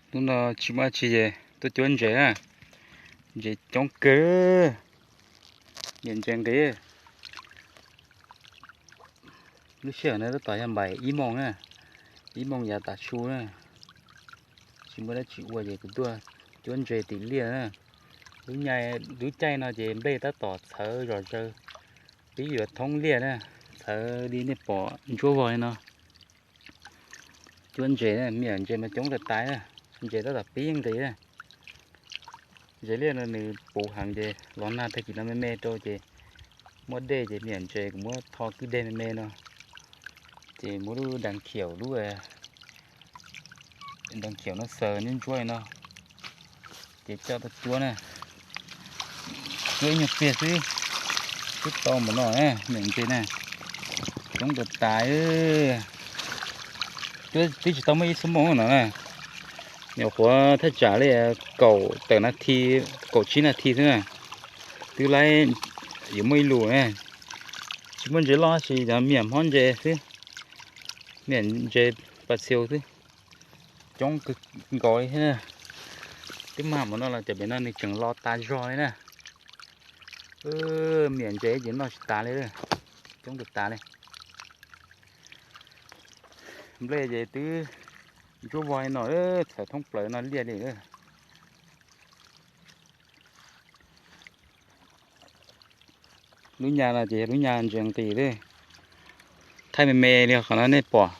Hnub no tsis muaj dab tsi ces tuaj cuab ntses na. Ntses coob kawg, niam ntses nqis. Lub sij hawm no tab tom yog npaum ib moos na, ib moos yav tav su na. Tsis muaj dab tsi ua ces kuv tuaj cuab ntses tim liaj na. Lub, lub caij no ces nplej tab tom txhawv zom zaws, pib yuav thoob liaj na, txhawv li nej pom ntsuab vog li no. Cuab ntses na, me nyuam ntses mas coob tas tas na, ntses tab tom pib nqis na. Ntses liaj no nws puv heev ces los nag tag kis no me me rau ces muab dej ces me nyuam ntses kuv muab tho kwj deg me me no ces muab lub dees khiaum, lub dees khiaum no xaws ntsuab ntsuab li no ces coj tuaj cuab na. Cuab ib nyuag pliag xwb, twb tau npaum no na, me nyuam ntses na, coob tas tas. Cuab twb tsis tau muaj ib xuab moos no na, nyuam qhuav thaj tsam li kaum tawm na, kaum tsib nas this xwb na, twb laib yuav muaj ib lus na. Tsis muaj ntses loj tab sis cov me nyuam hmob ntses xwb, me nyuam ntses pas xiu xwb, coob kawg nkaus li thiab na. Twb mag npaum no los cov pem no nws tseem los tas zog li na. Me nyuam ntses ces noj tsis tas li, coob tas tas li. Nplej ces twb ntsuab vog li no, txhawv thoob plaws no liaj li. Lub nyaj no ces yog lub nyaj ntses nqis li, thaij me me li qhov no nej pom.